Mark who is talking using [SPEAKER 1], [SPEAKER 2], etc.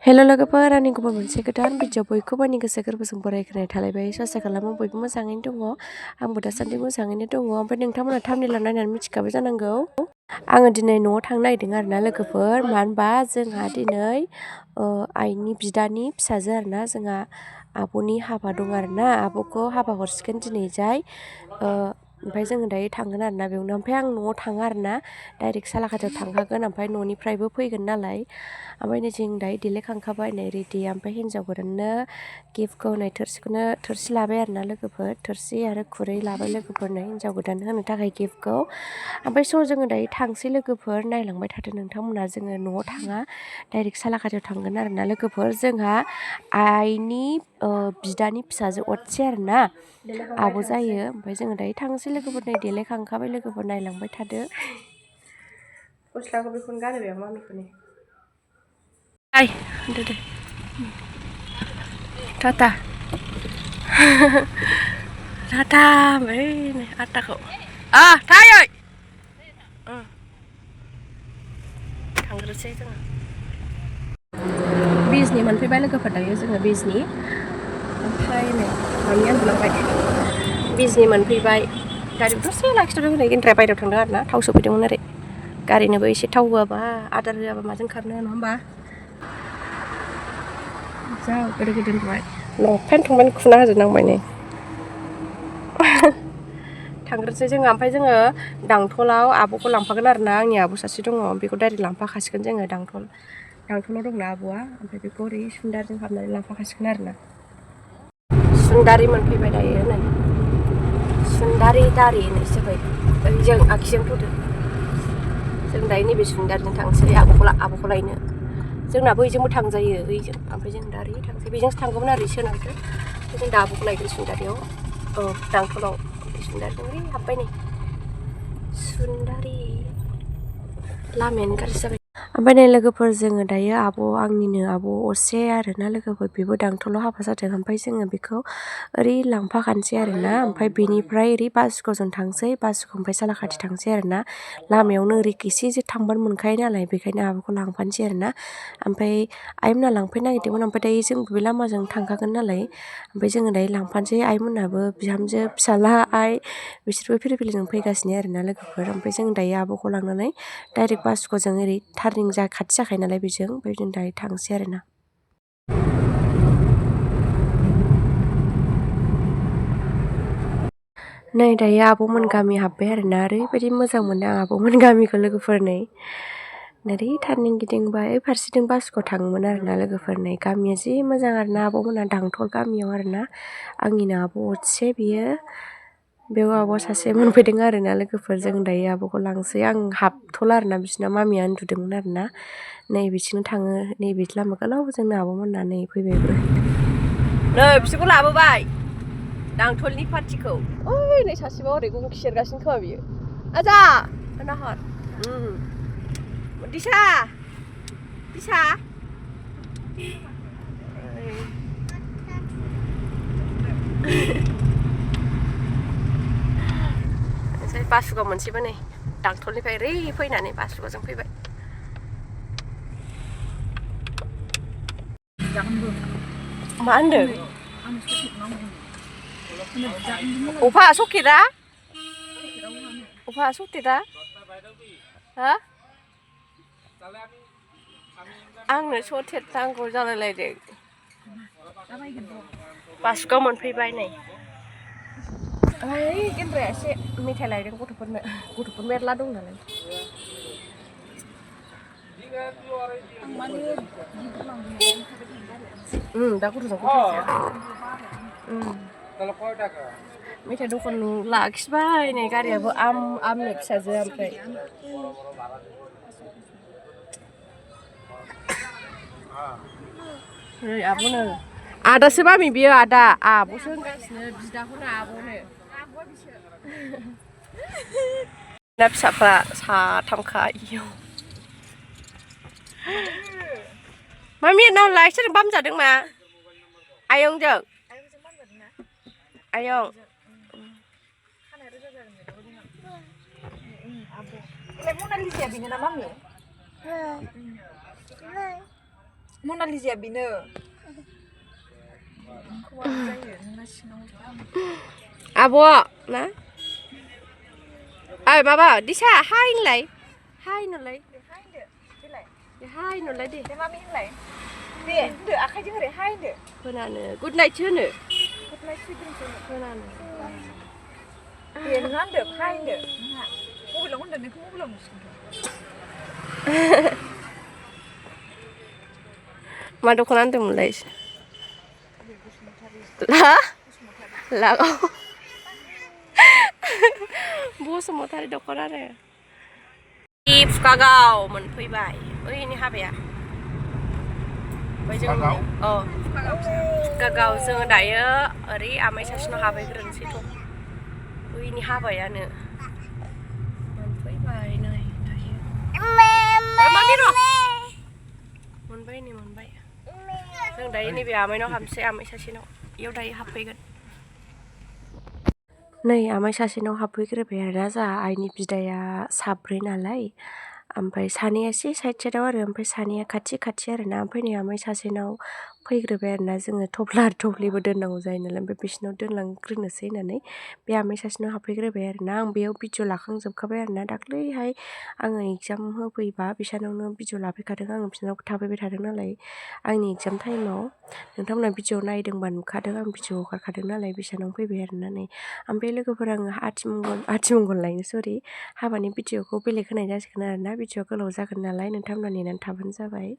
[SPEAKER 1] हेल' लोगोफोर आंनि गुबुन मोनसे गोदान भिडिअ बयखौबो आंनि गोसो गोरबोजों बरायखोनाय थालायबाय ससे खालामो बयबो मोजाङैनो दङ आंबो दासान्दि मोजाङैनो दङ ओमफ्राय नोंथांमोना थाम्बनेइलाव नायनानै मिथिखाबाय जानांगौ आङो दिनै न'आव थांनो नागिरदों आरोना लोगोफोर मानो होनबा जोंहा दिनै आइनि बिदानि फिसाजो आरोना जोंहा आब'नि हाबा दं आरोना आब'खौ हाबा हरसिगोन दिनैजाय ओमफ्राय जोङो दायो थांगोन आरोना बेयावनो ओमफ्राय आं न'आव थाङा आरोना डाइरेक्ट सालाकातियाव थांखागोन ओमफ्राय न'निफ्रायबो फैगोन नालाय ओमफ्राय नै जों दायो देलायखांखाबाय नै रेडि ओमफ्राय हिन्जाव गोदाननो गिफ्टखौ नै थोरसि लाबाय आरोना लोगोफोर थोरसि आरो खुरै लाबाय लोगोफोरनो हिन्जाव गोदान होनो थाखाय गिफ्टखौ ओमफ्राय स' जोङो दायो थांसै लोगोफोर नायलांबाय थादो नोंथांमोना जोङो न'आव थाङा डाइरेक्ट सालाकातियाव थांगोन आरोना लोगोफोर जोंहा आइनि बिदानि फिसाजो असे आरोना आब' जायो ओमफ्राय जोङो दायो थांसै लोगोफोर नै देलायखांखाबाय लोगोफोर नायलांबाय थादो गस्लाखौ बेखौनो गानहोबाय आं मामिखौनो Ay, dede. Tata. Tata, ini ada kok. Ah, tayo. Tanggresै जोङो. बिजनि मोनफैबाय लोगोफोर दायो जोङो बिजनि. ओमफ्राय नै मामिया उन्दुलांबाय. बिजनि मोनफैबाय. गारिखौ दसे लाखिथ'दों हनै गेन्द्राया बायहेरायाव थांदों आरोना थाव सोफैदोंमोन ओरै. गारिनोबो एसे थाव होआबा आदार होआबा माजों खारनो नङा होमबा? जा गोदो नुबाय लंपेन्ट थंपेन्ट खुना होजोबनांबाय नै थांग्रोसै जोङो ओमफ्राय जोङो दांथलाव आब'खौ लांफागोन आरोना आंनि आब' सासे दङ बेखौ डाइरेक्ट लांफाखासिगोन जोङो दांथलाव दंना आब'आ ओमफ्राय बेखौ ओरै सुन्दारजों हाबनानै लांफाखासिगोन आरोना सुन्दारि मोनफैबाय दायो नै सुन्दारि दारि होननायसो जाबाय ओरैजों आगसिजों फैदो जों दायो नैबे सुन्दारिजों थांसै आब'खौ लायनो जोंनाबो बेजोंबो थांजायो ओइजों ओमफ्राय जों दा ओरै थांसै बेजोंसो थांगौमोन आरो सोनाबजों जों दा आब'खौ लायगोन सुन्दारियाव दांथलाव सुन्दारिजों ओरै हाबबाय नै सुन्दारि लामायानो गाज्रि जाबाय ओमफ्राय नै लोगोफोर जोङो दायो आंनिनो आब' असे आरोना लोगोफोर बेबो दांथलाव हाबा जादों ओमफ्राय जोङो बेखौ ओरै लांफाखानोसै आरोना ओमफ्राय बेनिफ्राय ओरै बासुगावजों थांसै बासुगाव ओमफ्राय सालाकाति थांसै आरोना लामायावनो ओरै एसे थांबानो मोनखायो नालाय बेखायनो आब'खौ लांफानोसै आरोना ओमफ्राय आइमोना लांफैनो नागिरदोंमोन ओमफ्राय दायो जोंबो बे लामाजों थांखागोन नालाय ओमफ्राय जोङो दायो लांफानोसै आइमोनाबो बिहामजो फिसाला आइ बिसोरबो फिरफिलिजों फैगासिनो आरोना लोगोफोर ओमफ्राय जों दायो आब'खौ लांनानै डाइरेक्ट बासुगावजों ओरै टार्निं खाथि जाखायो नालाय बेजों ओमफ्राय जों दायो थांसै आरोना नै दायो आब'मोन गामि हाबबाय आरोना ओरैबायदि मोजां मोनो आं आब'मोन गामिखौ लोगोफोर नै ओरै टार्निं गिदिंबाय फारसेथिं बासुगाव थाङोमोन आरोना लोगोफोर नै गामिया जि मोजां आरोना आब'मोना दांथल गामियाव आरोना आंनिनो आब' असे बियो बेयाव आब' सासे मोनफैदों आरोना लोगोफोर जों दायो आब'खौ लांसै आं हाबथ'ला आरोना बिसिना मामिया उन्दुदोंमोन आरोना नै बिसिनो थाङो नैबे लामा गोलाव जोंना आब'मोना नै फैबायबो नै बिसोरखौ लाबोबाय दांथलनि पार्टिखौ ओइ नै सासेबा ओरै गंखि सेरगासिनो खोमा बियो आजा नाहर दिसा बासुगाव मोनसेबो नै दांथलनिफ्राय ओरै फैनानै बासुगावजों फैबाय मा होनदों अफा सकेटआ हा आंनो सकेट नांगौ जालायलायदों बासुगाव मोनफैबाय नै ओइ गेन्द्राया एसे मेथाइ लायदों गथ'फोर मेरला दं नालाय दा गथ'जों मेथाइ दखान लाखिबाय नै गारियाबो आमनो फिसाजो ओमफ्राय नै आब'नो आदासो मामि बियो आदा आब'सो होनगासिनो बिदाखौनो आब'नो ना फिसाफ्रा साथामखा इयाव मामि नावलाय सोरजों बामजादों मा आयंजों आयं मनालिसाया बेनो ना मामि
[SPEAKER 2] मनालिजाया बेनो
[SPEAKER 1] आब' ना ओइ माबा दिसा हाय होनलाय हाय होनलाय हाय होनलाय दे
[SPEAKER 2] मामि होनलाय दे होनदो आखाइजों ओरै हाय होनदो
[SPEAKER 1] होनानो गुड नाइट होनो
[SPEAKER 2] गुड नाइट स्विट
[SPEAKER 1] होनानो
[SPEAKER 2] दे नोंहा होनदो हाय होनदो नोंहा मबाइलाव होनदो नोंखौ मबाइलाव नुसिगोनथ'
[SPEAKER 1] मा दख'ना होनदोंमोनलाय लागाव बसुमतारी दख'ना आरो फुखागाव मोनफैबाय ओइनि हाबाया ओमफ्राय जों फुखागाव जोङो दायो ओरै आमाइ सासेनाव हाबहैग्रोनोसैथ' ओइनि हाबायानो मोनफैबाय नै दायो मामि र' मोनबाय नै मोनबाय जों दायो नैबे आमाइनाव हाबनोसै आमाइ सासेनाव इयाव दायो हाबफैगोन नै आमाइ सासेनाव हाबफैग्रोबाय आरोना जोंहा आइनि बिदाया साब्रै नालाय ओमफ्राय सानैया एसे साइड साइडआव आरो ओमफ्राय सानैया खाथि खाथि आरोना ओमफ्राय नै आमाइ सासेनाव फैग्रोबाय आरोना जोङो थफ्ला थफ्लिबो दोननांगौ जायो नालाय ओमफ्राय बिसिनाव दोनलांग्रोनोसै होननानै बे आमाइ सासेनाव हाबफैग्रोबाय आरोना आं बेयाव भिडिअ लाखांजोबखाबाय आरोना दाख्लैहाय आङो एगजाम होफैबा बिसानावनो भिडिअ लाफैखादों आङो बिसोरनाव थाफैबाय थादों नालाय आंनि एगजाम टाइमाव नोंथांमोना भिडिअ नायदोंबा नुखादों आं भिडिअ हगारखादों नालाय बिसानाव फैबाय आरोना नै ओमफ्राय लोगोफोर आङो आथिमंगल लायनो सरि हाबानि भिडिअखौ बेलेग होनाय जासिगोन आरोना भिडिअ गोलाव जागोन नालाय नोंथांमोना नेनानै थाबानो जाबाय